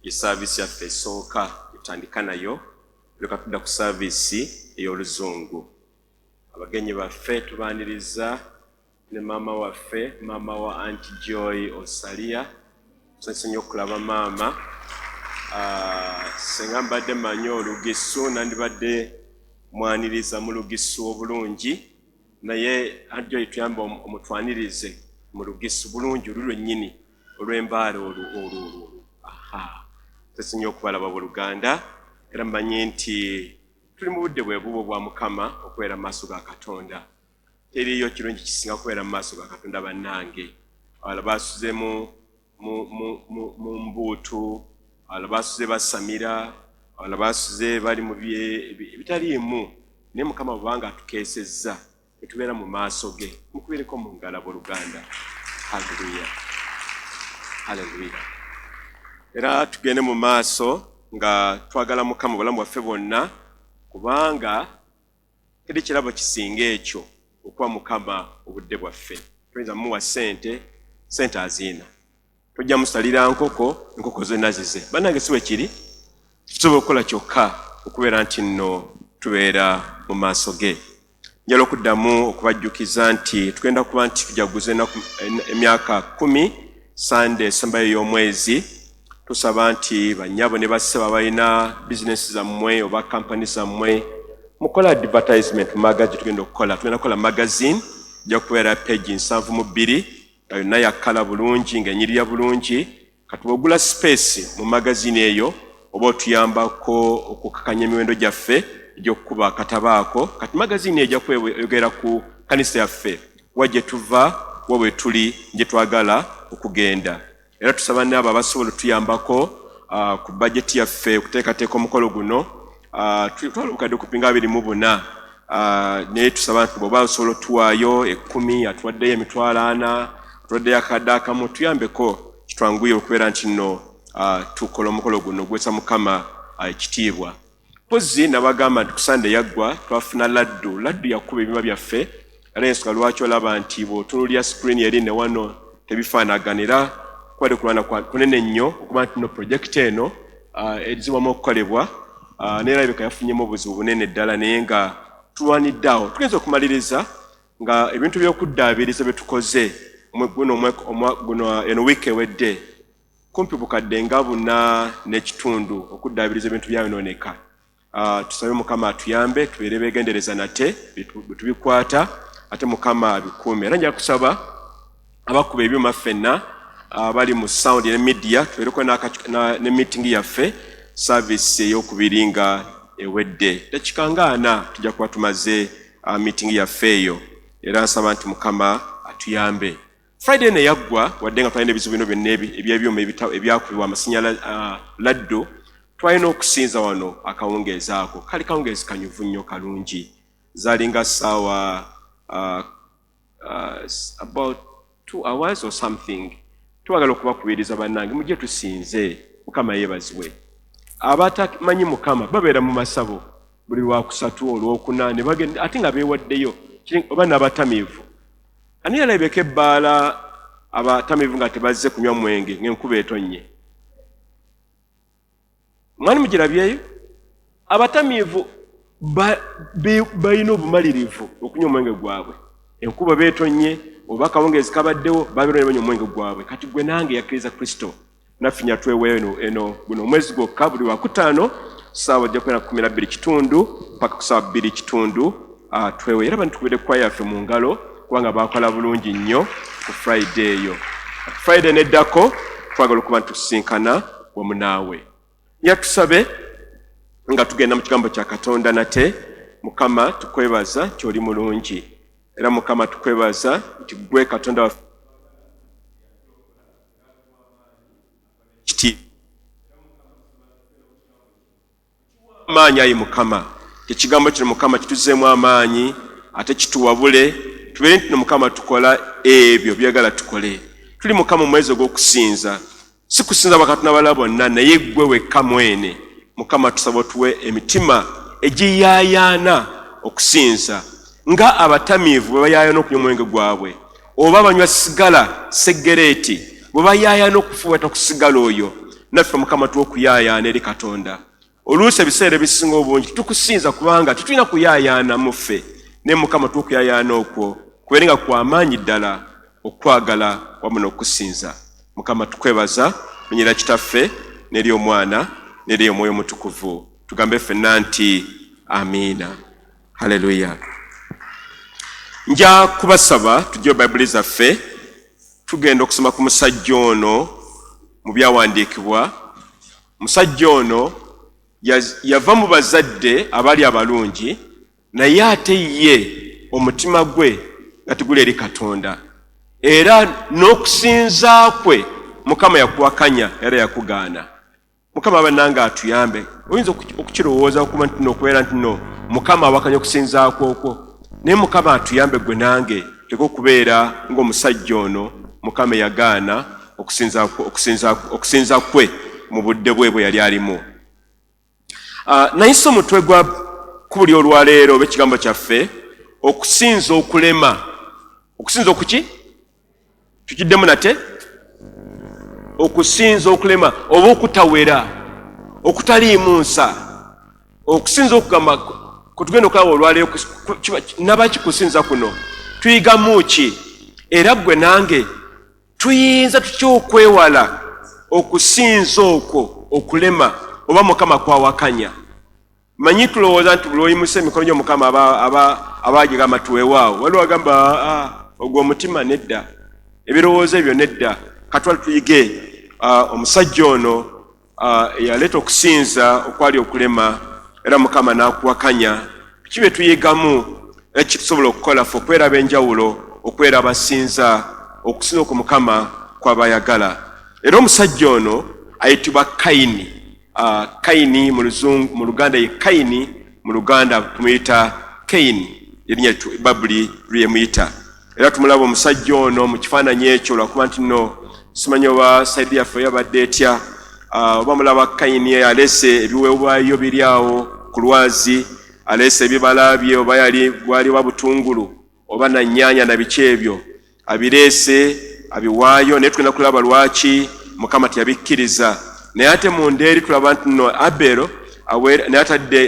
Ye saaviisi yaffe esooka tutandika nayo, leka tudda ku saaviisi ey'Oluzungu. Abagenyi baffe tubaaniriza ne maama waffe, maama wa Aunt Joy Osalia. Tusanyuse nnyo okulaba maama. Senga mbadde mmanyi Olugisu, nandibadde mwaniriza mu Lugisu obulungi, naye Aunt Joy tuyambe omutwanirize mu Lugisu bulungi, oluli lwennyini olw'embaale olwo olwo olwo. Aha, tusanyuse nnyo okubalaba Buluganda, era mmanyi nti tuli mu budde bwe bubwo bwa Mukama okubeera mu maaso ga Katonda. Teriiyo kirungi kisinga kubeera mu maaso ga Katonda bannange. Abalala basuze mu mbuutu, abalala basuze basamira, abalala basuze bali mu ebitaliimu, naye Mukama bw'abanga atukeesezza ne tubeera mu maaso ge. Mukubireko mu ngalo abooluganda. Haleluya, haleluya. Era tugende mu maaso nga twagala Mukama obulamu bwaffe bwonna, kubanga teri kirabo kisinga ekyo okuwa Mukama obudde bwaffe. Tuyinza mumuwa ssente, ssente aziina, tojja musalira nkoko, enkoko zonna zize. Bannange, si bwe kiri? Tusobola okukola kyokka okubeera nti nno tubeera mu maaso ge. Njala okuddamu okubajjukiza nti tugenda kuba nti tujaguza emyaka 10 Sande esembayo ey'omwezi. Tusaba nti bannyabo ne bassebo abalina bizinesi zammwe oba kampani zammwe mukole advertisement mu magazine. Tugenda okukola, tugenda kukola magazine, ejja kubeera page 72 nga yonna yakkala bulungi, ng'enyirira bulungi. Kati bw'ogula space mu magazine eyo, oba otuyambako okukakanya emiwendo gyaffe egy'okukuba akatabo ako. Kati magazine ejja kweyogera ku kanisa yaffe, wa gye tuva, wa bwe tuli, gye twagala okugenda. Era tusaba n'abo abasobola otuyambako ku bajeti yaffe okuteekateeka omukolo guno. Twala obukadde kumpi nga 24, naye tusaba nti bw'oba osobola otuwaayo 10, atuwaddeyo 40,000, atuwaddeyo akadde akamu, tuyambeko kitwanguye okubeera nti nno tukola omukolo guno ogwesa Mukama ekitiibwa. Mpozzi nabagamba nti ku Sande yaggwa twafuna laddu. Laddu yakuba ebyuma byaffe, era ensonga lwaki olaba nti bw'otunuulira screen eri ne wano tebifaanagana, era kubadde kulwana kunene nnyo okuba nti no project eno eziwamu okukolebwa, neerabika yafunyemu obuzibu bunene ddala, naye nga tulwanidde awo tugenza okumaliriza nga ebintu by'okuddaabiriza bye tukoze guno eno wiiki ewedde kumpi bukadde nga 4.5 okuddaabiriza ebintu byayonooneka. Tusabe Mukama atuyambe tubeere beegendereza nate bwe tubikwata, ate Mukama abikuume. Era nja kusaba abakuba ebyuma ffenna abali mu sound ne media tubeereko ne meeting yaffe service ey'okubiri nga ewedde, dakika nga 40 tujja kuba tumaze meeting yaffe eyo. Era nsaba nti Mukama atuyambe. Friday eno eyaggwa, wadde nga twalina ebizibu bino byonna eby'ebyuma ebyakubibwa amasinyala laddu, twalina okusinza wano akawungeezi ako. Kali kawungeezi kanyuvu nnyo, kalungi. Zaalinga ssaawa about 2 hours or something. Twagala okubakubiriza bannange mujje tusinze. Mukama yeebazibwe. Abatamanyi Mukama babeera mu masabo buli Lwakusatu, Olwokuna ne bagenda, ate nga beewaddeyo oba n'abatamiivu. Ani yalabeko ebbaala abatamiivu nga tebazze kunywa mwenge ng'enkuba etonnye? Mwani mugirabyeyo? Abatamiivu balina obumalirivu okunywa omwenge gwabwe enkuba beetonnye oba akawungeezi kabaddewo, babeera ne banywa omwenge gwabwe. Kati gwe nange yakkiriza Kristo naffe nya tweweeyo eno guno omwezi gwokka, buli Lwakutaano saawa ojja kubeera 12:15 paka ku saawa 2:15, tweweeyo. Era bani tukubire kwaya yaffe mu ngalo kubanga bakola bulungi nnyo ku Friday eyo. Friday neddako twagala okuba nti tusisinkana wamu naawe. Yatusabe nga tugenda mu kigambo kya Katonda nate. Mukama, tukwebaza nti oli mulungi, era Mukama tukwebaza nti gwe Katonda waffe kiti amaanyi. Ayi Mukama, ekigambo kino Mukama kituzeemu amaanyi, ate kituwabule tubeere nti no Mukama tukola ebyo byagala tukole. Tuli Mukama omwezi ogw'okusinza, si kusinza bakatonda balala bonna, naye ggwe wekka mwene. Mukama, tusaba otuwe emitima egiyaayaana okusinza nga abatamiivu bwe bayaayaana okunywa omwenge gwabwe, oba banywa sigala seggereeti bwe bayaayaana okufuweta ku sigala oyo. Naffe Mukama tuwe okuyaayaana eri Katonda. Oluusi ebiseera ebisinga obungi tetukusinza kubanga tetulina kuyaayaana mu ffe, naye Mukama tuwe okuyayaana okwo kubeere nga kwa maanyi ddala okwagala wamu n'okusinza. Mukama tukwebaza menyera Kitaffe n'eri Omwana n'eri Omwoyo Omutukuvu. Tugambe ffenna nti amiina. Haleluya. Nja kubasaba tujje Bayibuli zaffe, tugenda okusoma ku musajja ono mu byawandiikibwa. Omusajja ono yava mu bazadde abali abalungi, naye ate ye omutima gwe nga teguli eri Katonda, era n'okusinza kwe Mukama yakuwakanya era yakugaana. Mukama bannange atuyambe. Oyinza okukirowooza okuba nti okubeera nti no Mukama awakanya okusinza kwokwo, naye Mukama atuyambe gwe nange tuleke okubeera ng'omusajja ono Mukama yagaana okusinza kwe mu budde bwe bwe yali alimu. Nayise omutwe gwa kubuli olwaleero oba ekigambo kyaffe okusinza okulema. Okusinza okuki? Tukiddemu nate, okusinza okulema oba okutawera, okutaliimu nsa. Okusinza okugamba kutugenda okulaba olwaleero nabaki kusinza kuno tuyigamu ki, era ggwe nange tuyinza tutya okwewala okusinza okwo okulema oba Mukama kwawakanya. Manyi tulowooza nti buli oyimusa emikono gyo Mukama aba agigamba tuweewaawo. Waliwo agamba ogwo omutima nedda, ebirowoozo ebyo nedda. Katwale tuyige omusajja ono eyaleeta okusinza okwali okulema era Mukama n'akuwakanya. Biki bye tuyigamu ekitusobola okukola ffe okweraba enjawulo, okwera abasinza okusinza okwo Mukama kw'abayagala. Era omusajja ono ayitibwa Kayini. Kayini mu Luganda ye Kayini, mu Luganda tumuyita Kaini, erinnya Bayibuli lyemuyita. Era tumulaba omusajja ono mu kifaananyi ekyo lwakuba nti nno simanyi oba saidi yaffe yabadde etya. Oba mulaba Kayini aleese ebiweebwayo biri awo ku lwazi, aleese ebibala bye, oba yali bwali oba butungulu oba na nnyaanya na biki ebyo, abireese abiwaayo, naye tugenda kulaba lwaki Mukama teyabikkiriza. Naye ate munda eri tulaba nti nno Abel naye atadde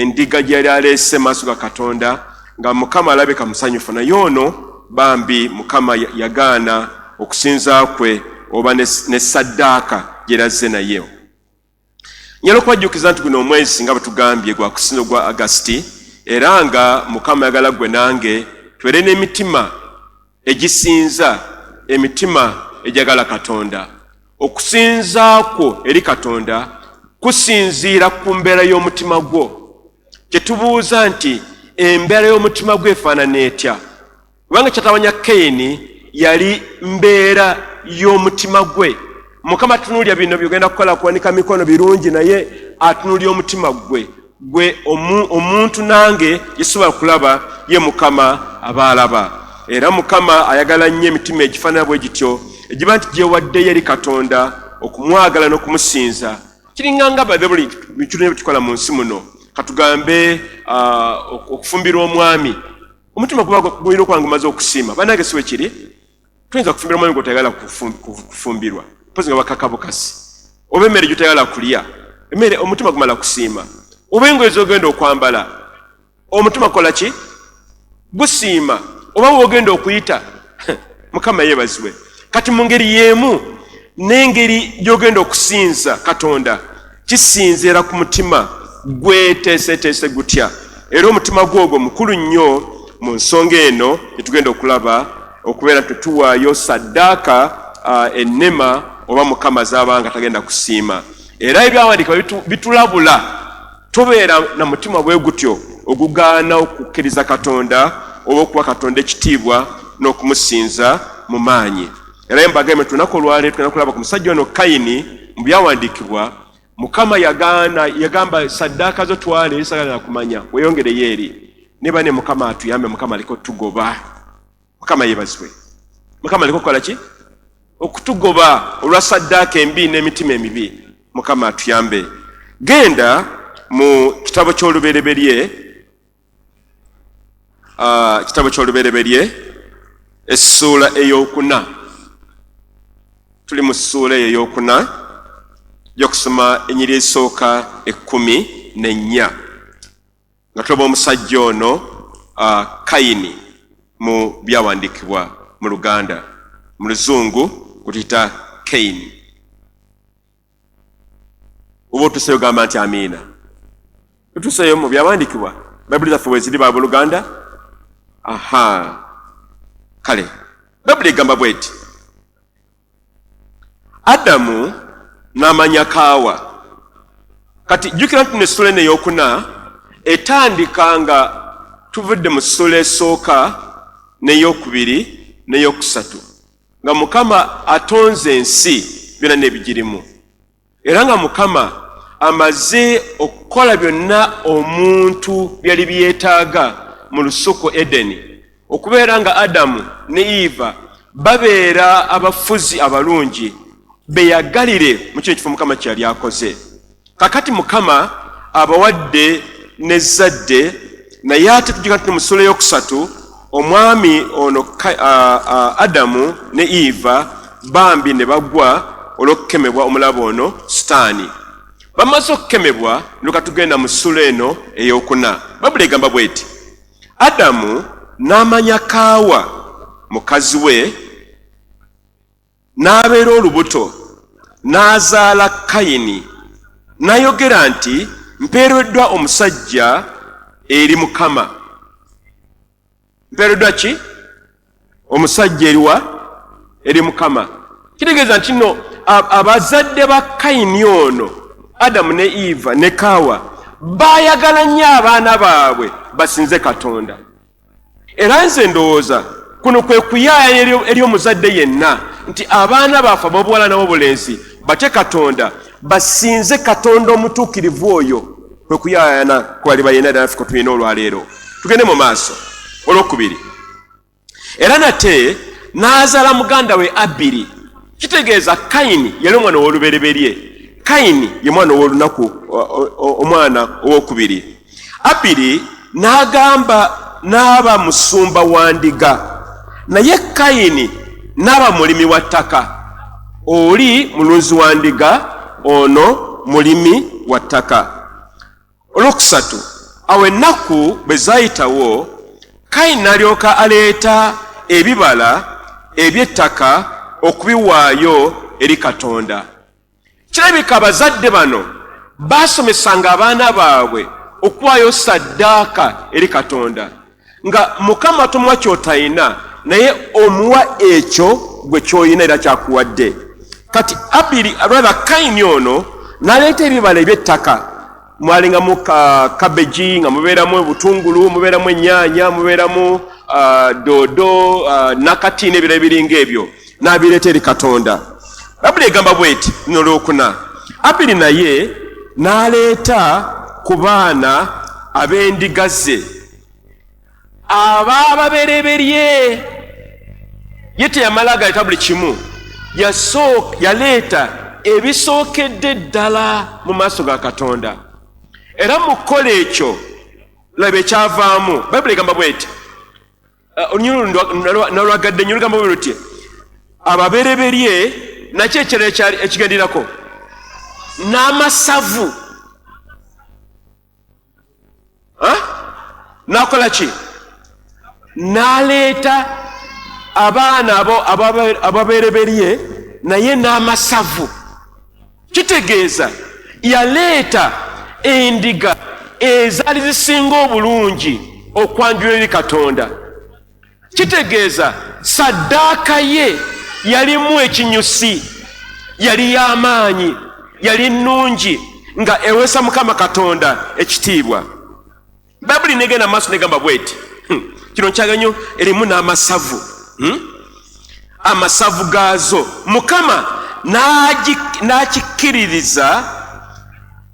endiga gye yali aleese maaso ga Katonda, nga Mukama alabika musanyufu, naye ono bambi Mukama yagaana okusinza kwe oba ne saddaaka gye yazze naye. Njagala okubajjukiza nti guno omwezi nga bwe tugambye gwa kusinza ogwa Agasiti, era nga Mukama ayagala ggwe nange tubeere n'emitima egisinza, emitima egyagala Katonda. Okusinza kwo eri Katonda kusinziira ku mbeera y'omutima gwo. Kye tubuuza nti embeera y'omutima gwo efaanana etya? Kubanga kyatabanya Kayini yali mbeera y'omutima gwe. Mukama atunuulira bino by'ogenda kukola, kuwanika mikono birungi, naye atunuulira omutima gwe. Gwe omuntu nange yesobola kulaba, ye Mukama aba alaba. Era Mukama ayagala nnyo emitima egifaanana bwe gityo, egiba nti gyewaddeyo eri Katonda okumwagala n'okumusinza. Kiringa nga babe buli bintu bye tukola mu nsi muno. Katugambe okufumbirwa omwami, omutima guba gulina okuba nga gumaze okusiima. Bannange si bwe kiri? Tuyinza kufumbirwa omwami gw'otayagala kufumbirwa, mpozi nga bakaka bukasi, oba emmere gy'otayagala kulya, emmere omutima gumala kusiima, oba engoye z'ogenda okwambala, omutima gukola ki? Gusiima, oba w'ogenda okuyita. Mukama yeebazibwe. Kati mu ngeri y'emu n'engeri gy'ogenda okusinza Katonda kisinziira ku mutima gweteeseteese gutya, era omutima gwo ogwo mukulu nnyo mu nsonga eno gye tugenda okulaba okubeera nti tuwaayo saddaaka ennema oba Mukama z'aba nga tagenda kusiima. Era ebyawandiikibwa bitulabula tobeera na mutima bwe gutyo ogugaana okukkiriza Katonda oba okuwa Katonda ekitiibwa n'okumusinza mu maanyi. Era mbagambe nti olunaku olwaleero tugenda kulaba ku musajja ono Kayini mu byawandiikibwa. Mukama yagaana, yagamba saddaaka zo twala eri, sagala kumanya, weeyongereyo eri. Ne bane Mukama atuyambe, Mukama aliko tugoba. Mukama yeebazibwe. Mukama aliko kukola ki? Okutugoba olwa saddaaka embi n'emitima emibi. Mukama atuyambe. Genda mu kitabo ky'Olubereberye, kitabo ky'Olubereberye essuula ey'okuna. Tuli mu ssuula eyo ey'okuna. kusoma ennyiriri esooka 14 nga tulaba omusajja ono Kayini mu byawandiikibwa mu Luganda, mu Luzungu kutuyita Kaini. Oba otuseyo gamba nti amiina. Tutuseyo mu byawandiikibwa, Bayibuli zaffe weziri baabuluganda. Aha, kale Bayibuli egamba bweti: Adamu n'amanya Kaawa. Kati jjukira nti nessuula eno ey'okuna etandika nga tuvudde mu ssuula esooka n'eyokubiri n'eyokusatu, nga Mukama atonze ensi byonna n'ebigirimu, era nga Mukama amaze okukola byonna omuntu byali byetaaga mu lusuku Edeni, okubeera nga Adamu ne Eva babeera abafuzi abalungi beyagalire mu kino ekifo Mukama kye yali akoze. Kakati Mukama abawadde n'ezzadde, naye ate tujjuka nti mu ssuula ey'okusatu omwami ono Adamu ne Eva bambi ne bagwa olw'okukemebwa omulabe ono Sitaani. Bamaze okukemebwa, luka tugenda mu ssuula eno ey'okuna. Bayibuli egamba bweti: Adamu n'amanya Kaawa mukazi we, n'abeera olubuto, n'azaala Kayini, n'ayogera nti, mpeereddwa omusajja eri Mukama. Mpeereddwa ki? Omusajja eriwa? Eri Mukama. Kitegeeza nti nno abazadde ba Kayini ono, Adamu ne Eva ne Kaawa, baayagala nnyo abaana baabwe basinze Katonda. Era nze ndowooza kuno kwe kuyaaya eri omuzadde yenna nti abaana baffe ab'obuwala n'ab'obulenzi batye Katonda, basinze Katonda omutuukirivu oyo. Kwe kuyaayana kwali bayina ddala ffe tulina olwaleero. Tugende mu maaso. Olwokubiri, era nate n'azaala muganda we Abiri. Kitegeeza Kayini yali omwana ow'olubereberye, Kayini ye mwana ow'olunaku, omwana ow'okubiri. Abiri n'agamba n'aba musumba wa ndiga, naye Kayini n'aba mulimi wa ttaka. Oli mulunzi wa ndiga, ono mulimi wa ttaka. Olwokusatu, awo ennaku bwe zaayitawo, Kayini n'alyoka aleeta ebibala eby'ettaka okubiwaayo eri Katonda. Kirabika abazadde bano baasomesanga abaana baabwe okuwaayo saddaaka eri Katonda, nga Mukama tomuwa ky'otalina, naye omuwa ekyo gwe ky'olina era kyakuwadde. Kati Abiri, rather Kayini ono n'aleeta ebibala eby'ettaka, mwalingamu kabeji, nga mubeeramu obutungulu, mubeeramu ennyaanya, mubeeramu doodo, nakati n'ebirala ebiringa ebyo, n'abireeta eri Katonda. Bayibuli egamba bweti nolwokuna: Abiri naye n'aleeta ku baana ab'endiga ze abaababereberye. Ye teyamala agaleeta buli kimu, yaleeta ebisookedde ddala mu maaso ga Katonda. Era mu kukola ekyo laba ekyavaamu. Bayibuli egamba bweti, olunyiriri nalwagadde nnyo, lugamba bwe luti: ababereberye nakyo ekirala ekigenderako n'amasavu n'akola ki? N'aleeta abaana ababereberye naye n'amasavu. Kitegeeza yaleeta endiga ezaali zisinga obulungi okwanjula eri Katonda. Kitegeeza saddaaka ye yalimu ekinyusi, yali y'amaanyi, yali nnungi, nga eweesa Mukama Katonda ekitiibwa. Bayibuli negenda maaso negamba bweti, kino nkyaga nnyo, erimu n'amasavu, amasavu gaazo. Mukama n'akikkiririza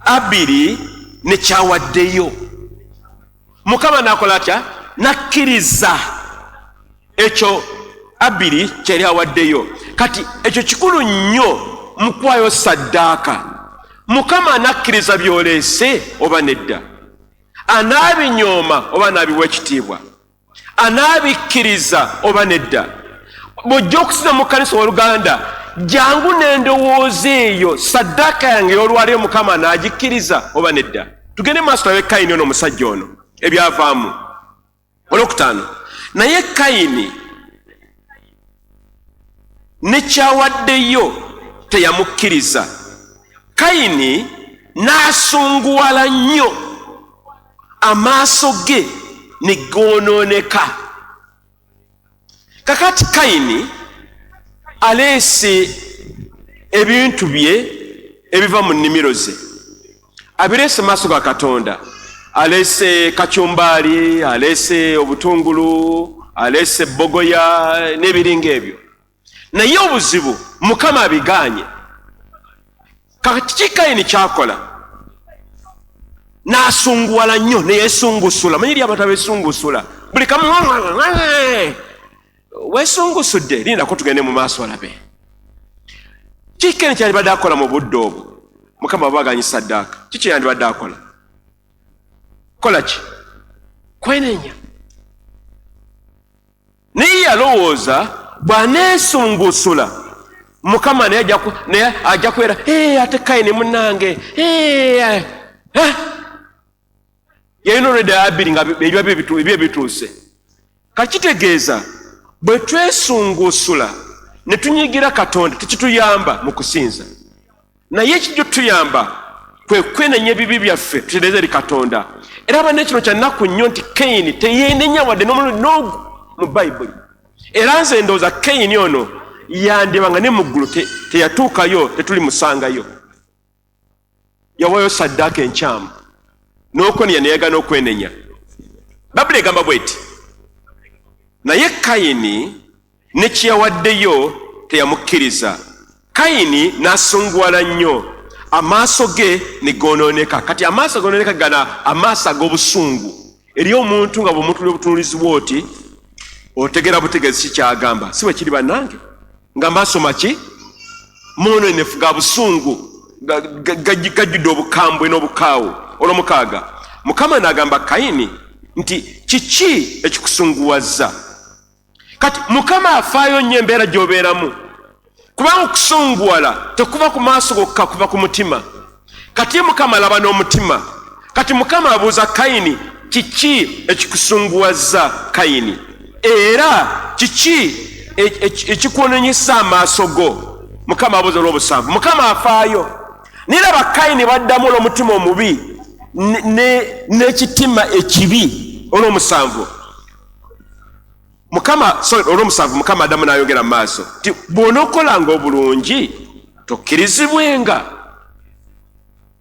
Abiri ne kyawaddeyo. Mukama n'akola atya? N'akkiriza ekyo Abiri kyeyali awaddeyo. Kati ekyo kikulu nnyo mu kuwaayo saddaaka. Mukama anakkiriza by'oleese oba nedda? Anaabinyooma oba anaabiwa ekitiibwa? Anaabikkiriza oba nedda? Bw'ojja okusinza mu kkanisa, owooluganda, Jangu n'endowooza eyo, saddaaka yange ey'olwaleero Mukama n'agikkiriza oba nedda? Tugende mu maaso tulabe Kayini ono, omusajja ono, ebyavaamu. Olwokutaano, naye Kayini ne kyawaddeyo teyamukkiriza. Kayini n'asunguwala nnyo, amaaso ge ne goonooneka. Kakati Kayini aleese ebintu bye ebiva mu nnimiro ze, abireese maaso ga Katonda. Aleese kacumbaali, aleese obutungulu, aleese bogoya n'ebiringa ebyo, naye obuzibu Mukama abigaanye. Kakati ki Kayini kyakola? N'asunguwala nnyo, neyeesungusula. Manyi eri abantu abeesungusula buli kamu. Weesungusudde, lindako tugende mu maaso olabe kiki Kayini kyalibadde akola mu budde obwo. Mukama baba aganye saddaaka, kiki yandibadde akola? Kola ki? Kwenenya. Naye yalowooza bw'aneesungusula Mukama naye ajja kubeera, ate Kayini munnange yalina olwedda Abiri nga ebyo bituuse. Kakitegeeza bwe twesungusula ne tunyigira Katonda, tekituyamba mu kusinza, naye ekijja otuyamba kwe kwenenya ebibi byaffe, tutereeze eri Katonda. Era banne, kino kya nnaku nnyo nti Kayini teyeenenya wadde n'omulundi n'ogu mu Bayibuli. Era nze ndowooza Kayini ono yandibanga ne mu ggulu teyatuukayo, tetulimusangayo. Yawayo saddaaka enkyamu n'okwenenya neyagana okwenenya. Bayibuli egamba bweti: naye Kayini ne kyeyawaddeyo teyamukkiriza. Kayini n'asunguwala nnyo, amaaso ge ne goonooneka. Kati amaaso goonooneka gana amaaso ag'obusungu. Eri omuntu nga bw'omuntu obutunulizi bw'oti, otegera butegeezi ki kyagamba. Si bwe kiri bannange? Nga amaaso maki moononefu, ga busungu, gajjudde obukambwe n'obukaawu. Olwomukaaga, Mukama n'agamba Kayini nti, "Kiki ekikusunguwazza?" Kati Mukama afaayo nnyo embeera gy'obeeramu, kubanga okusunguwala tekuva ku maaso gokka, kuva ku mutima. Kati Mukama alaba n'omutima. Kati Mukama abuuza Kayini, "Kiki ekikusunguwazza, Kayini? Era kiki ekikwononyesa amaaso go?" Mukama abuuza olw'obusanvu. Mukama afaayo. Naye laba Kayini baddamu olw'omutima omubi n'ekitima ekibi. Olw'omusanvu Mukama, sorry, olw'omusanvu Mukama addamu n'ayogera mu maaso nti, "Bw'onookolanga obulungi tokkirizibwenga?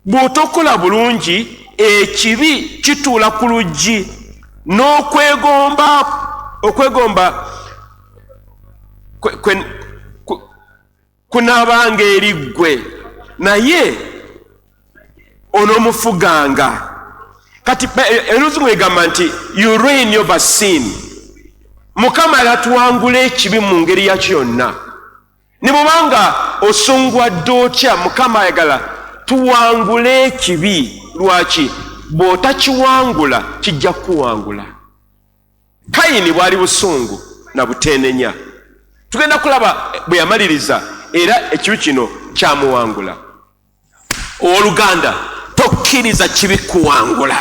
Bw'otokola bulungi, ekibi kituula ku luggi, n'okwegomba okwegomba kunaabanga eri ggwe, naye onoomufuganga." Kati oluzungu egamba nti, "You reign over sin." Mukama yatuwangula ekibi mu ngeri yakyo yonna. Ne bwobanga osungwadde otya, Mukama ayagala tuwangule ekibi. Lwaki? Bw'otakiwangula, kijja kukuwangula. Kayini bwali busungu na buteenenya. Tugenda kulaba bwe yamaliriza, era ekibi kino kyamuwangula. Owooluganda, tokkiriza kibi kuwangula,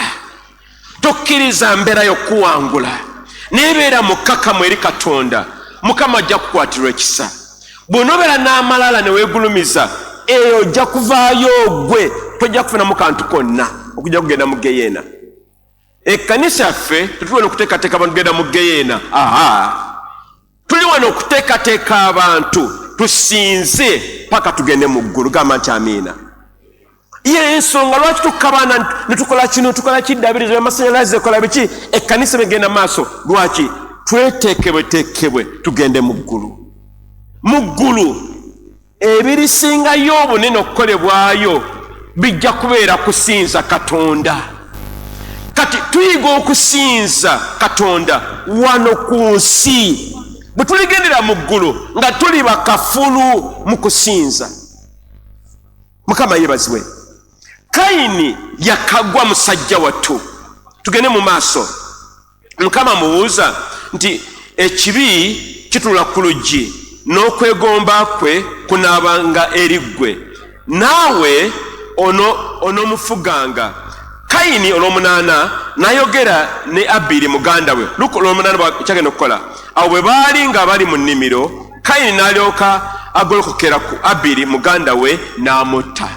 tokkiriza mbeera yokuwangula, naye beera mukkakamu eri Katonda. Mukama ajja kukwatirwa ekisa. Bw'onoobeera n'amalala ne weegulumiza, eyo ojja kuvaayo gwe tojja kufunamu kantu konna okujja kugenda mu geyeena. Ekkanisa yaffe tetuli wano okuteekateeka abantu genda mu geyeena. Aha, tuli wano okuteekateeka abantu tusinze paka tugende mu ggulu. Gamba nti amiina. Yensonga lwaki tukabana netukola kino, tukola kiddabirizo amasanyalaze, kola biki, ekkanisa begenda maaso. Lwaki? Tweteekebweteekebwe tugende mu ggulu. Mu ggulu ebirisingayo obunene okukolebwayo bijja kubeera kusinza Katonda. Kati tuyiga okusinza Katonda wano ku nsi, bwe tuligendera mu ggulu nga tuli bakafulu mu kusinza. Mukama yeebazibwe. Kayini yakagwa musajja wattu. Tugende mu maaso. Mukama mubuuza nti, "Ekibi kitula ku luggi, n'okwegomba kwe kunaabanga eri ggwe, naawe onoomufuganga. Kayini olw'omunaana n'ayogera ne Abiri muganda we. Luka olw'omunaana kyagenda okukola. Awo bwe baali nga bali mu nnimiro, Kayini n'alyoka agolokokera ku Abiri muganda we n'amutta.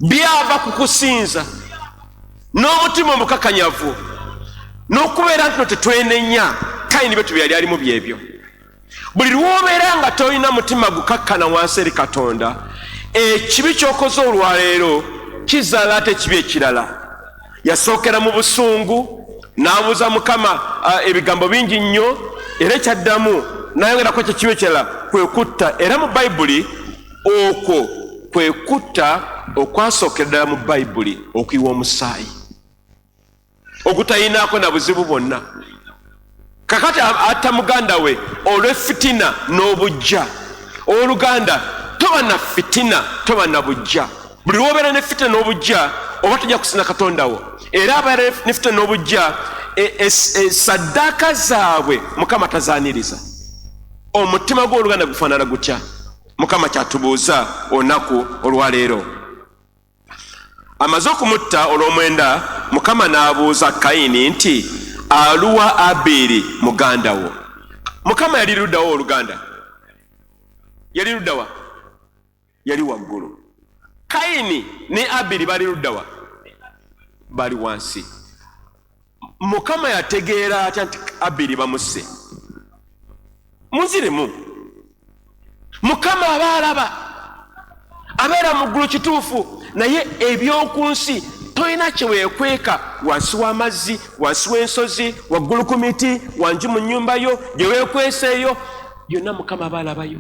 Byava ku kusinza n'omutima omukakanyavu n'okubeera nti no tetwenenya. Kayini bye tubyali alimu byebyo. Buli lw'obeera nga tolina mutima gukakkana wansi eri Katonda, ekibi ky'okoze olwaleero kizaala ate ekibi ekirala. Yasookera mu busungu n'abuuza Mukama ebigambo bingi nnyo, era ekyaddamu n'ayongerako ekyo ekibi ekirala kwe kutta. Era mu Bayibuli okwo kwe kutta okwasookera ddala mu Bayibuli, okuyiwa omusaayi ogutayinaako na buzibu bwonna. Kakati atta muganda we olw'effitina n'obujja. Owooluganda, toba na fitina, toba na bujja. Buli lw'obeera ne fitina n'obujja oba tojja kusina Katonda wo. Era abeera ne fitina n'obujja, saddaaka zaabwe Mukama tazaaniriza. Omutima gw'oluganda gufaanana gutya? Mukama kyatubuuza olunaku olwaleero. Amaze okumutta olw'omwenda, Mukama n'abuuza Kayini nti, Aluwa Abiri muganda wo? Mukama yali luddawa oluganda? Yali luddawa? Yali waggulu. Kayini ne Abiri bali luddawa? Bali wansi. Mukama yategeera atya nti Abiri bamusse? Munziremu. Mukama aba alaba, abeera mu ggulu kituufu, naye eby'oku nsi tolina kye weekweka wansi w'amazzi, wansi w'ensozi, waggulu ku miti, wangi mu nnyumba yo gye weekweseeyo, byonna Mukama aba alabayo.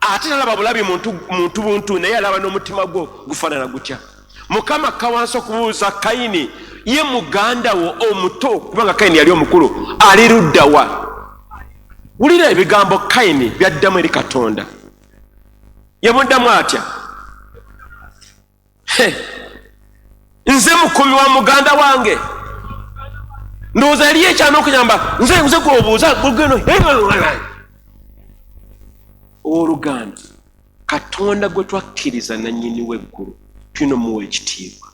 Ate talaba bulabi muntu muntu buntu, naye alaba n'omutima gwo gufaanana gutya. Mukama akka wansi okubuuza Kayini, ye muganda wo omuto, kubanga Kayini yali omukulu, ali ludda wa? Wulira ebigambo Kayini byaddamu eri Katonda. Yamuddamu atya? Nze mukumi wa muganda wange. Ndowooza yali ekyana okuyamba nze nze gwobuuza gugeno. Owooluganda, Katonda gwe twakkiriza nannyini w'eggulu tulina omuwa ekitiibwa.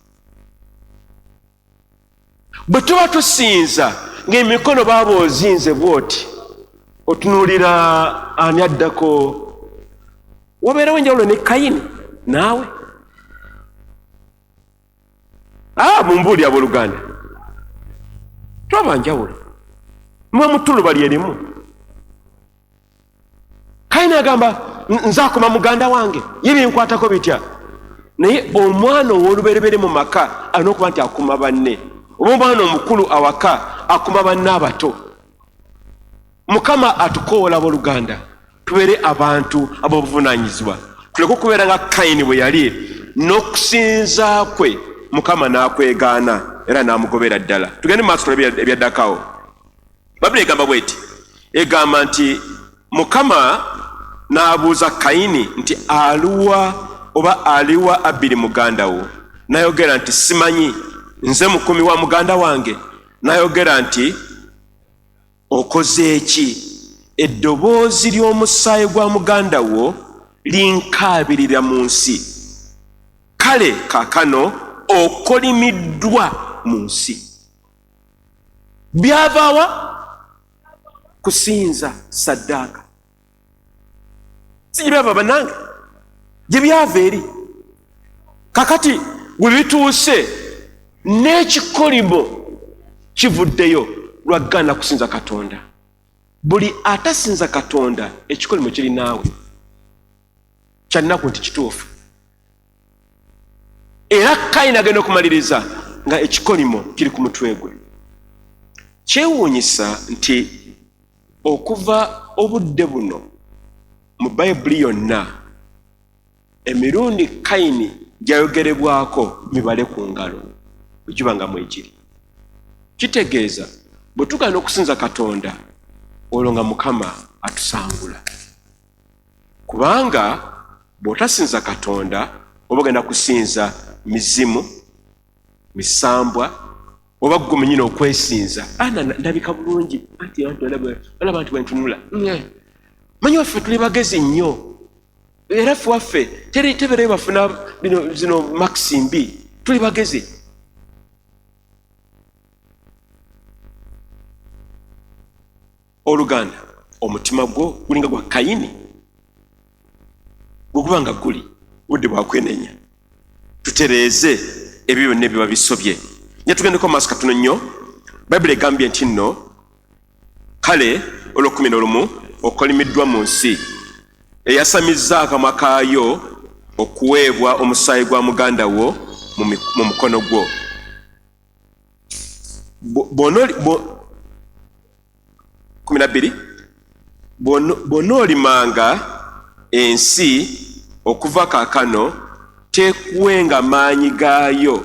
Bwe tuba tusinza ng'emikono baaba ozinze bw'oti, otunuulira ani addako, wabeerawo enjawulo ne Kayini naawe. Mumbuulire abooluganda, twaba njawulo, muba mu ttuluba lye limu. Kayini agamba nze akoma muganda wange, ye binkwatako bitya? Naye omwana ow'olubereberye mu maka alina okuba nti akuma banne, oba omwana omukulu awaka akuma banne abato. Mukama atukoola abooluganda tubeere abantu ab'obuvunaanyizibwa, tuleke okubeera nga Kayini bwe yali n'okusinza kwe Mukama n'akwegaana era n'amugobera ddala. Tugende mu maaso tulabe ebyaddakawo. Bayibuli egamba bweti, egamba nti Mukama n'abuuza Kayini nti aluwa oba aliwa Abiri muganda wo? N'ayogera nti simanyi, nze mukumi wa muganda wange? N'ayogera nti okoze ki? Eddoboozi ly'omusaayi gwa muganda wo linkaabirira mu nsi. Kale kaakano okolimiddwa mu nsi. Byavaawa? Kusinza saddaaka. Si gye byava bannange, gye byava eri. Kakati bwe bituuse n'ekikolimo kivuddeyo lwaggaana kusinza Katonda. Buli atasinza Katonda ekikolimo kiri naawe. Kyannaku nti kituufu. Era Kayini agenda okumaliriza nga ekikolimo kiri ku mutwe gwe. Kyewuunyisa nti okuva obudde buno mu Bayibuli yonna emirundi Kayini gyayogerebwako mibale ku ngalo, bwe giba nga mwegiri. Kitegeeza bwe tugaana okusinza Katonda olwo nga Mukama atusangula. Kubanga bw'otasinza Katonda oba ogenda kusinza mizimu, misambwa, oba ggwe mwennyini okwesinza. Ana ndabika bulungi, anti abantu olaba nti bwe ntunula. Manyi waffe tuli bagezi nnyo, era ffe waffe teri tebeerayo bafuna bino zino makisi mbi, tuli bagezi. Oluganda, omutima gwo gulinga gwa Kayini? Bwe guba nga guli, budde bwakwenenya, tutereeze ebyo byonna ebiba bisobye. Nye tugendeko maaso katono nnyo. Bayibuli egambye nti nno kale olwokumi n'olumu, okolimiddwa mu nsi eyasamizza akamwa kaayo okuweebwa omusaayi gwa muganda wo mu mukono gwo. 12, bw'onoolimanga ensi okuva kaakano, teekuwenga maanyi gaayo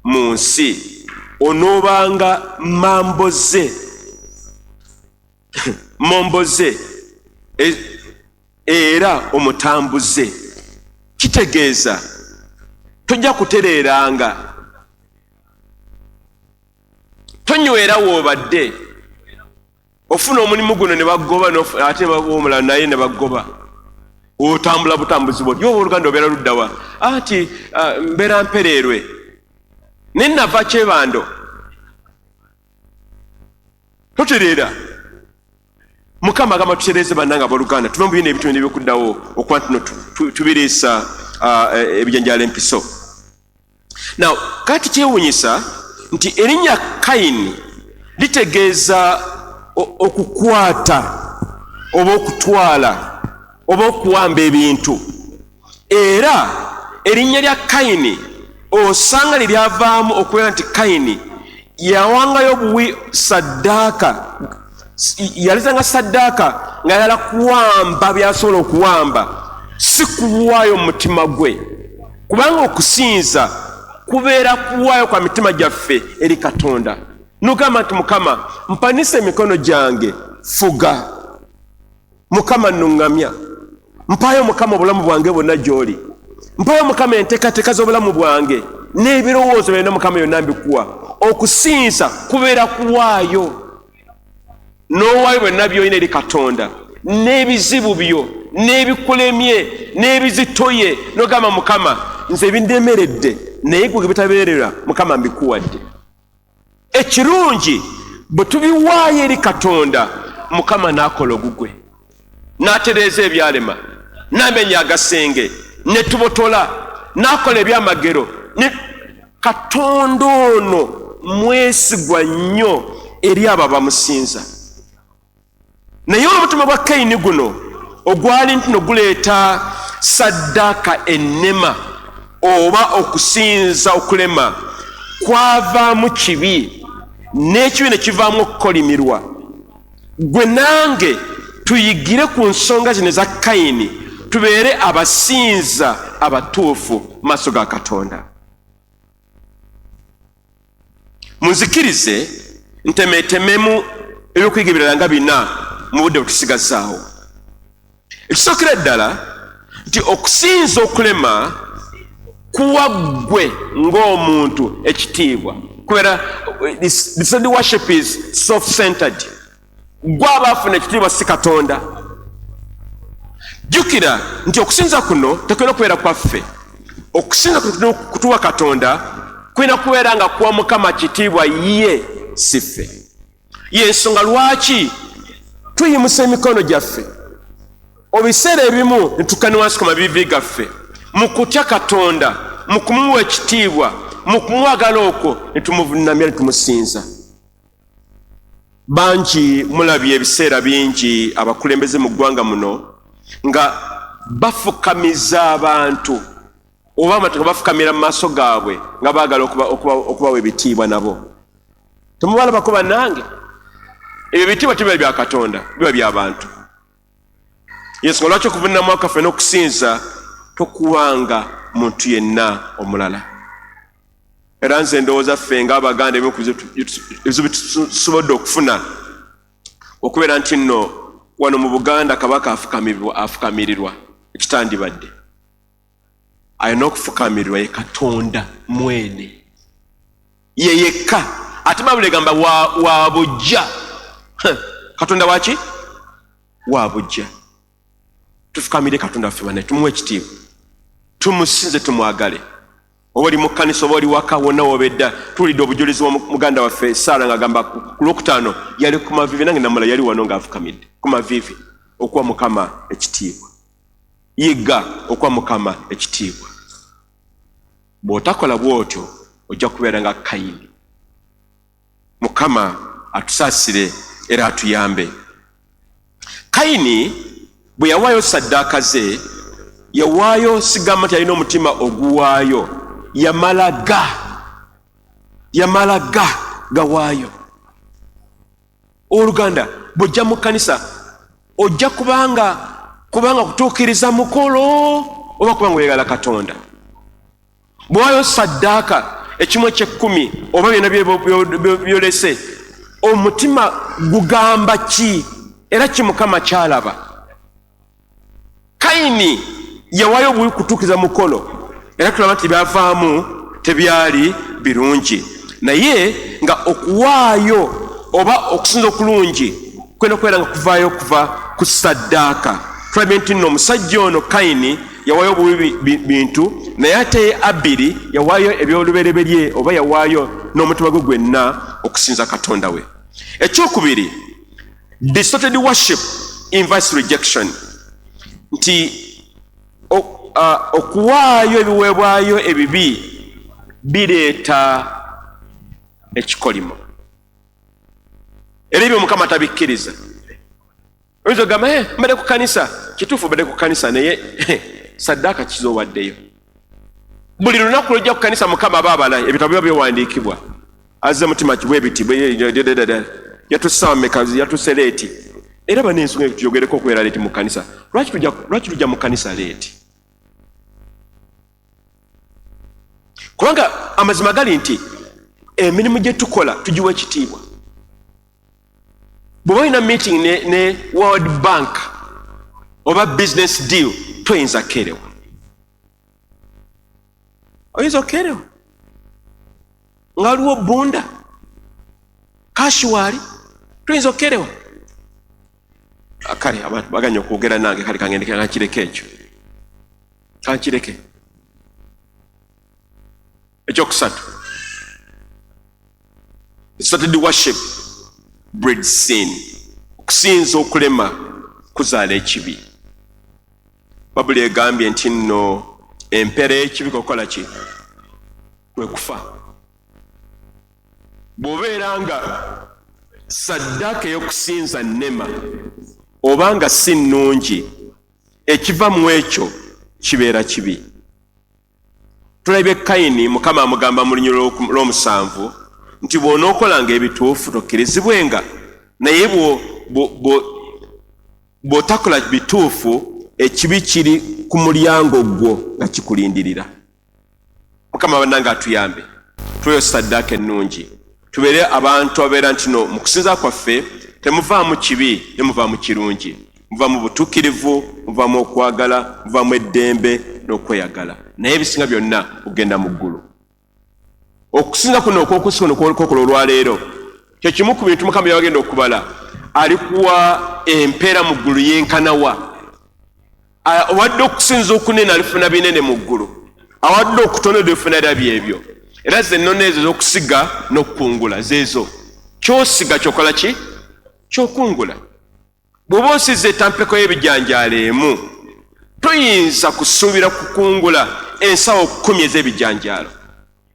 mu nsi, onoobanga mamboze momboze era omutambuze. Kitegeeza tojja kutereeranga, tonywera woobadde. Ofuna omulimu guno ne bagoba, ate omulala naye ne bagoba, otambula butambuzi bwoti. Yoba oluganda, obeera luddawa? Ati mbeera Mpereerwe, naye nava Kyebando. Totereera. Mukama agamba tutereeze, bannanga abooluganda, tuve mu bino ebintu bino ebyokuddawo okuba nti no tubiriisa ebijanjaalo empiso. Now kati kyewunyisa nti erinnya Kayini litegeeza okukwata oba okutwala oba okuwamba ebintu. Era erinnya lya Kayini osanga lye lyavaamu okubeera nti Kayini yawangayo buwi saddaaka, yaleetanga saddaaka nga yala kuwamba byasobola okuwamba, si kuwaayo mu mutima gwe, kubanga okusinza kubeera kuwaayo kwa mitima gyaffe eri Katonda. Nogamba nti, "Mukama, mpanisa emikono gyange, fuga. Mukama, nnuŋŋamya. Mpaayo, Mukama, obulamu bwange bwonna gy'oli. Mpaayo, Mukama, enteekateeka z'obulamu bwange n'ebirowoozo byonna. Mukama, yonna mbikuwa." Okusinza kubeera kuwaayo, n'owaayo byonna byolina eri Katonda, n'ebizibu byo n'ebikulemye n'ebizitoye, n'ogamba, "Mukama, nze bindemeredde, naye gwe bitabeerera. Mukama, mbikuwadde." Ekirungi, bwe tubiwaayo eri Katonda, Mukama n'akola ogugwe, n'atereeza ebyalema, n'amenya agasenge ne tubotola, n'akola ebyamagero. Katonda ono mwesigwa nnyo eri abo abamusinza. Naye olw'omutima gwa Kayini guno ogwali ntino guleeta saddaaka ennema oba okusinza okulema, kwavaamu kibi, n'ekibi ne kivaamu okukolimirwa. Gwe nange tuyigire ku nsonga zino eza Kayini, tubeere abasinza abatuufu mu maaso ga Katonda. Munzikirize ntemeetememu ebyokuyiga ebirala nga bina mu budde bwetusigazaawo. Ekisookera ddala nti okusinza okulema kuwa ggwe ng'omuntu ekitiibwa, kubeera this worship is self-centered. Gwe aba afuna ekitiibwa, si Katonda. Jjukira nti okusinza kuno tekulina kubeera kwaffe. Okusinza kutuwa Katonda kulina kubeera nga kuwa Mukama kitiibwa ye, si ffe. Yensonga lwaki tuyimusa emikono gyaffe ebiseera ebimu netukka ne wansi ku maviivi gaffe mu kutya Katonda, mu kumuwa ekitiibwa, mu kumwagala okwo, ne tumuvunamya ne tumusinza. Bangi mulabye ebiseera bingi abakulembeze mu ggwanga muno nga bafukamiza abantu oba abantu nga bafukamira mu maaso gaabwe nga baagala okubawa ebitiibwa. Nabo temubalabako, bannange? Ebyo ebitiibwa tebiba bya Katonda, biba by'abantu. Yensonga lwaki okuvunnamu akaffe n'okusinza tokuwanga muntu yenna omulala. Era nze ndowooza ffe ng'Abaganda ebimu ku bizibu tusobodde okufuna okubeera nti nno wano mu Buganda Kabaka afukamirirwa ekitandibadde. Alina okufukamirirwa ye Katonda mwene, ye yekka. Ate Bayibuli egamba wa bujja Katonda waki. Wa bujja. Tufukamire Katonda waffe banaye, tumuwe ekitiibwa, tumusinze, tumwagale. Oba oli mu kkanisa oba oli waka, wonna wobedda, tuwulidde obujulizi bwa muganda waffe Saara ng'agamba ku Lwokutaano yali ku maviivi, nange namula yali wano ng'afukamidde ku maviivi okuwa Mukama ekitiibwa. Yiga okuwa Mukama ekitiibwa. Bw'otakola bw'otyo ojja kubeera nga Kayini. Mukama atusaasire era atuyambe. Kayini bwe yawaayo saddaaka ze, yawaayo sigamba nti alina omutima oguwaayo, yamala ga yamala ga gawaayo. Oluganda, bw'ojja mu kkanisa ojja kubanga kutuukiriza mukolo oba kubanga oyagala Katonda. Bw'owaayo saddaaka, ekimu eky'ekkumi oba byonna byolese, omutima gugamba ki era ki Mukama kyalaba? Kayini yawaayo obuwi kutuukiriza mukolo, era tulaba nti byavaamu tebyali birungi. Naye nga okuwaayo oba okusinza okulungi kulina okubeera nga kuvaayo okuva ku saddaaka. Tulabye nti nno omusajja ono Kayini yawaayo obuwi bintu, naye ate ye Abiri yawaayo eby'olubereberye oba yawaayo n'omutima gwe gwenna okusinza Katonda we. Ekyokubiri, distorted worship invites rejection, nti okuwaayo ebiweebwayo ebibi bireeta ekikolimo, era ebyo Mukama tabikkiriza. Oyinza okugamba, mbadde ku kkanisa. Kituufu obadde ku kkanisa, naye saddaaka kizowaddeyo. Buli lunaku lwojja ku kkanisa Mukama aba abala ebitabo biba byewandiikibwa, azze mutima kibwe biti yatussa meka, yatusse leeti. Era bano ensonga tuyogereko okubeera leeti mu kkanisa. Lwaki tujja mu kkanisa leeti? Kubanga amazima gali nti emirimu gye tukola tugiwa ekitiibwa. Bw'oba olina meeting ne World Bank oba business deal, toyinza kukeerewa. Oyinza okukeerewa nga waliwo bunda kashi waali, toyinza okukeerewa. Kale abantu baganye okwogera nange, kale kangende kankireke ekyo, kankireke. Ekyokusatu, distorted worship breeds sin. Okusinza okulema kuzaala ekibi. Babuli egambye nti nno empeera y'ekibi kukola ki? Kwe kufa. Bw'obeera nga saddaaka ey'okusinza nnema oba nga si nnungi, ekiva mu ekyo kibeera kibi. Tulabye Kayini, Mukama amugamba mu lunyiriri lw'omusanvu nti bw'onookolanga ebituufu tokkirizibwenga, naye bw'otakola bituufu ekibi kiri ku mulyango gwo nga kikulindirira. Mukama bannange atuyambe tuweeyo saddaaka ennungi, tubeere abantu ababeera nti no mu kusinza kwaffe temuvaamu kibi ne muvaamu kirungi, muvaamu butuukirivu, muvaamu okwagala, muvaamu eddembe n'okweyagala, naye ebisinga byonna okugenda mu ggulu. Okusinza kuno okw'okusi kuno kwokola olwaleero kye kimu ku bintu Mukama by'agenda okubala. Alikuwa empeera mu ggulu yenkanawa. Awadde okusinza okunene alifuna binene mu ggulu, awadde okutono alifuna era byebyo. Era ze nnono ezo ez'okusiga n'okukungula zeezo. Ky'osiga ky'okola ki? Ky'okungula. Bw'oba osize etampeko y'ebijanjaalo emu, toyinza kusuubira kukungula ensawo 10 ez'ebijanjaalo.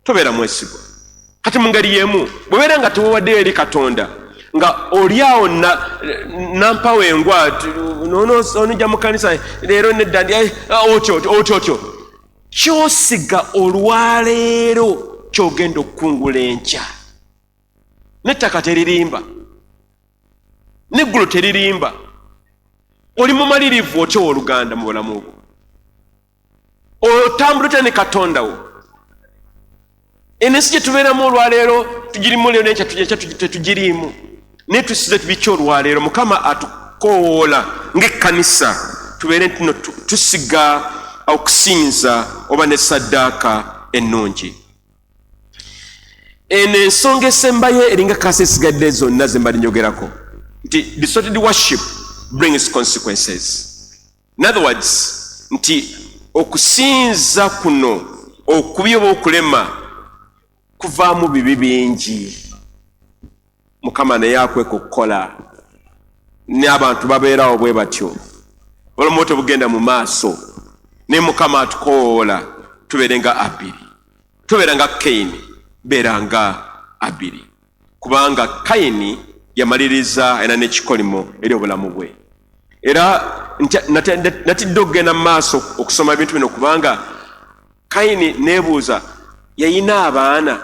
Tobeera mwesigwa. Kati mu ngeri y'emu, bw'obeera nga tewewaddeyo eri Katonda, nga oli awo nampawo engwa, onojja mu kkanisa leero nedda, otyo otyo otyo, ky'osiga olwaleero ky'ogenda okukungula enkya. N'ettaka teririmba, n'eggulu teririmba. Oli mumalirivu otyo owooluganda mu bulamu bwo? Otambula otya ne Katonda wo? Eno ensi gye tubeeramu olwaleero tugirimu leero, n'enkya tetugiriimu, naye tusize biki olwaleero? Mukama atukoowoola ng'ekkanisa tubeere nti no tusiga okusinza oba ne saddaaka ennungi. Eno ensonga esembayo eringa kaasa esigadde zonna ze mbadde njogerako nti distorted worship brings consequences. In other words, nti okusinza kuno okubi oba okulema kuvaamu bibi bingi. Mukama naye akweka okukola, n'abantu babeerawo bwe batyo, obulamu tebugenda mu maaso. Naye Mukama atukowoola tubeere nga Abiri, tubeera nga Kaini, beera nga Abiri, kubanga Kayini yamaliriza era n'ekikolimo eri obulamu bwe. Era natidde okugenda mu maaso okusoma ebintu bino, kubanga Kayini neebuuza, yayina abaana,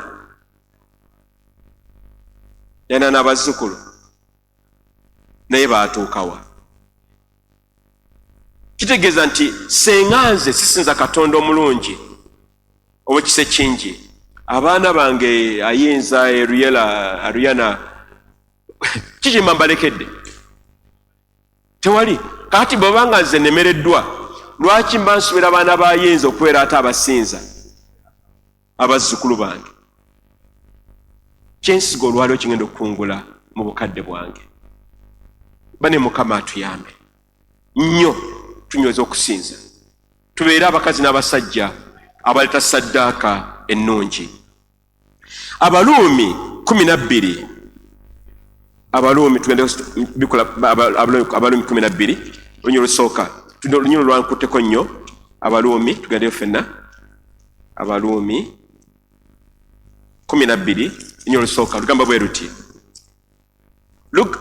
yalina n'abazzukulu, naye baatuukawa? Kitegeeza nti senga nze sisinza Katonda omulungi ow'ekisa ekingi, abaana bange ayinza Eruyela Aruyana kikimba mbalekedde tewali. Kakati bwebanga nze nemereddwa, lwaki mba nsuubira abaana bayinza okubeera ate abasinza abazzukulu bange? Kyensiga olwaliwo kigenda okukungula mu bukadde bwange. Bane, Mukama atuyambe nnyo, tunyweze okusinza, tubeere abakazi n'abasajja abaleeta saddaaka ennungi. Abaluumi 12, Abaluumi, tugende bikola Abaluumi 12, olunyiriri olusooka, olunyiriri lwankutteko nnyo. Abaluumi, tugendeyo ffenna. Abaluumi 12, olunyiriri olusooka lugamba bwe luti.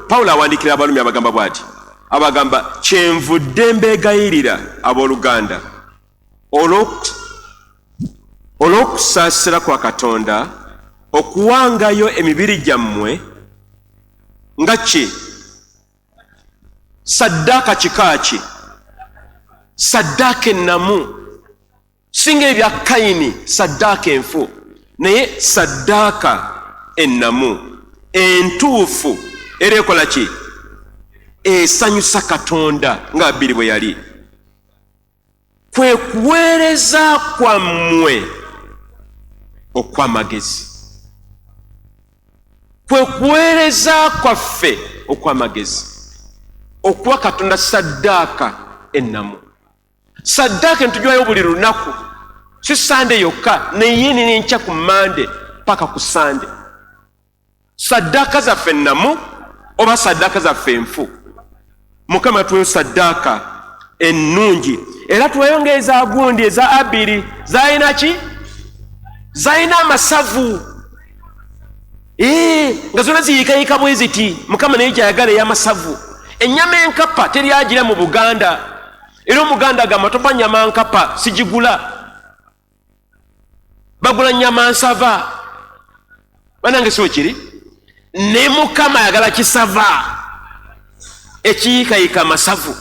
Pawulo awandiikira Abaluumi, abagamba bw'ati, abagamba, "Kyenvudde mbeegayirira, abooluganda, olw'okusaasira kwa Katonda, okuwangayo emibiri gyammwe nga ki? Saddaaka." Kika ki? Saddaaka ennamu, singa ebya Kayini, saddaaka enfu, naye saddaaka ennamu entuufu era ekola ki? Esanyusa Katonda, nga Abiri bwe yali. Kwe kuweereza kwammwe okw'amagezi, kwe kuweereza kwaffe okw'amagezi, okuwa Katonda saddaaka ennamu. Saddaaka entujwayo buli lunaku, si Sande yokka, naye nenenkya ku Mande paka ku Sande. Saddaaka zaffe ennamu oba saddaaka zaffe enfu? Mukama tuweyo saddaaka ennungi, era tuweyo ngaeza gundi eza Abiri. Zalina ki? Zalina amasavu nga zonna ziyiikayika bwe ziti. Mukama naye gyayagala ey'amasavu. Ennyama enkapa teryagira mu Buganda, era Omuganda agamba, "Topa nyama nkapa, sigigula." Bagula nyama nsava. Banange, si wekiri? Ne Mukama ayagala kisava ekiyiikayika amasavu.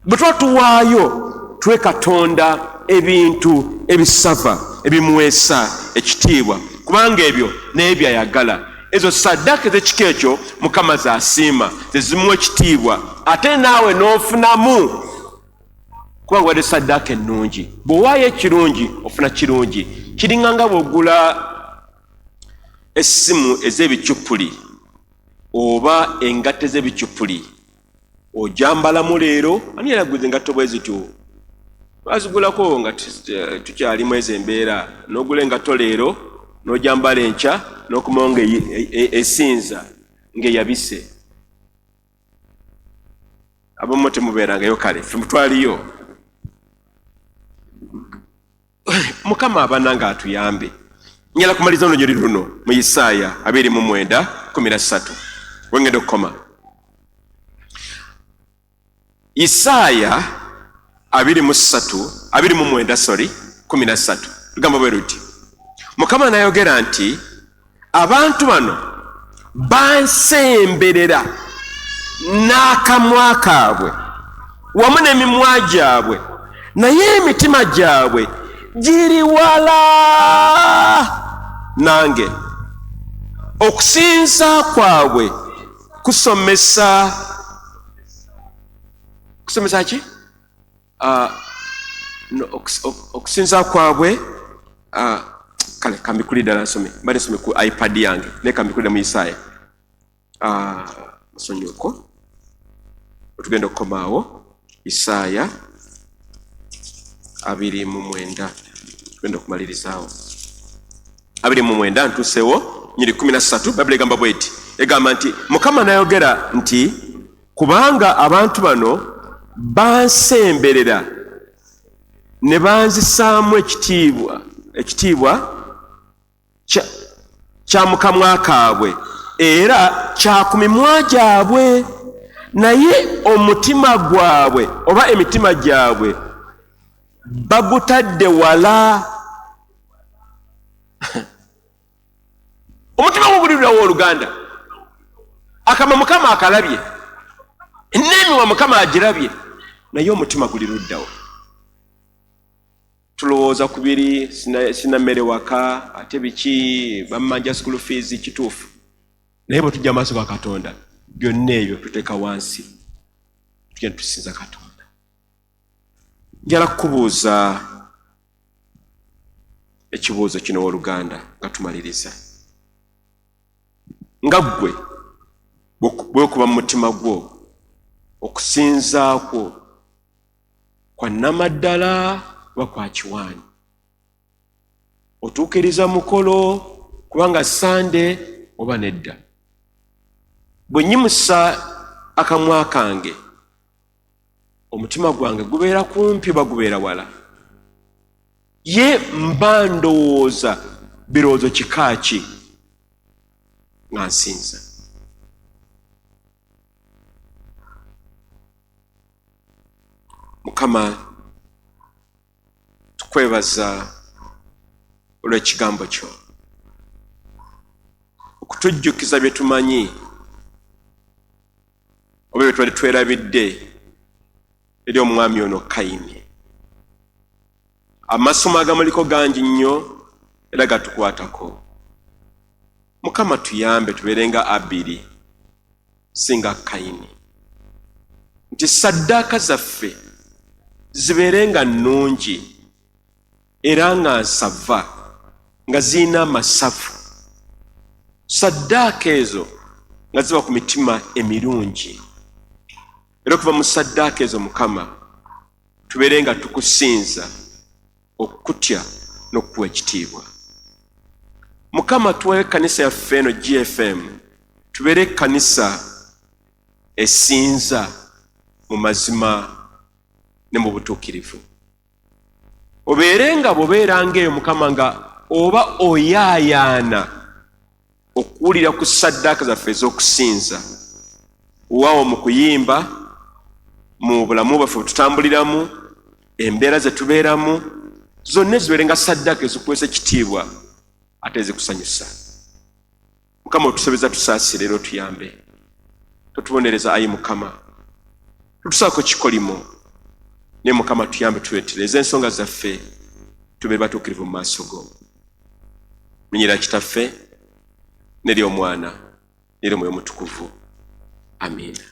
Bwe tuba tuwaayo, tuwe Katonda ebintu ebisava ebimuweesa ekitiibwa, kubanga ebyo naye byayagala. Ezo saddaaka ez'ekika ekyo Mukama zasiima, zezimuwa ekitiibwa, ate naawe n'ofunamu, kubanga wadde saddaaka ennungi. Bw'owaayo ekirungi, ofuna kirungi. Kiringa nga bw'ogula essimu ez'ebicupuli oba engatto ez'ebicupuli, ojambalamu leero. Ani yalaguza engatto bwe zityo? Twazigulako nga tukyalimu ezo embeera. N'ogula engatto leero, n'ojambala enkya, n'okomawo nga esinza ng'eyabise. Abamu temubeerangayo, kale ffe mutwaliyo. Mukama abana nga atuyambe. Njala kumaliza olunyiriri luno mu Isaaya 29:13, wengenda okukoma. Isaaya 23, 29, sorry, 13, lugamba bwe luti: "Mukama nayogera nti, abantu bano bansemberera n'akamwa kaabwe wamu n'emimwa gyabwe, naye emitima gyabwe giri wala nange. Okusinza kwabwe kusomesa kusomesa ki? No, okusinza kwabwe, kale kambikuli ddala nsome, mbadde nsome ku iPad yange, naye kambikulira mu Isaaya. Nsonyiweko. Otugenda okukomaawo Isaaya 29, tugenda okumalirizawo 29, ntuusewo nyiri 13. Bayibuli egamba bweti, egamba nti Mukama n'ayogera nti kubanga abantu bano bansemberera ne banzisaamu ekitiibwa kya mukamwa kaabwe era kya ku mimwa gyabwe, naye omutima gwabwe oba emitima gyabwe bagutadde wala. Omutima gwo gulirirawo oluganda, akama Mukama akalabye, n'emimwa Mukama agirabye, naye omutima guli luddawo. Tulowooza ku biri sina mmere waka, ate biki bammanja school fees, kituufu, naye bwe tujja maaso ga Katonda byonna ebyo tuteeka wansi, tugenda tusinza Katonda. Njala kukubuuza ekibuuzo kino owooluganda nga tumaliriza. Nga ggwe bwekuba mu mutima gwo, okusinza kwo kwa nnamaddala oba kwa kiwaani? Otuukiriza mukolo kubanga Sande oba nedda? Bwe nnyimusa akamwa kange, omutima gwange gubeera kumpi oba gubeera wala? Ye mba ndowooza birowoozo kika ki nga nsinza? Mukama, tukwebaza olw'ekigambo kyo okutujjukiza bye tumanyi oba bye twali twerabidde eri omwami ono Kayini. Amasomo agamuliko gangi nnyo era gatukwatako. Mukama tuyambe tubeere nga Abiri singa Kayini, nti saddaaka zaffe zibeere nga nnungi era nga nsava, nga zirina amasavu. Saddaaka ezo nga ziba ku mitima emirungi, era okuva mu saddaaka ezo Mukama tubeere nga tukusinza, okutya n'okukuwa ekitiibwa. Mukama, tuwayo ekkanisa yaffe eno GFM, tubeere ekkanisa esinza mu mazima ne mu butuukirivu. Obeere nga bw'obeera ng'eyo Mukama, nga oba oyaayaana okuwulira ku saddaaka zaffe ez'okusinza, waawo mu kuyimba, mu bulamu bwaffe bwe tutambuliramu, embeera ze tubeeramu zonna zibeere nga saddaaka ezikuweesa ekitiibwa ate ezikusanyusa. Mukama otusabeza, tusaasire era otuyambe, totubonereza ayi Mukama, tutusaako kikolimo, naye Mukama tuyambe tuleetereze ensonga zaffe, tube batuukirivu mu maaso go. Menyera Kitaffe n'eri Omwana n'eri Omwoyo Omutukuvu. Amiina.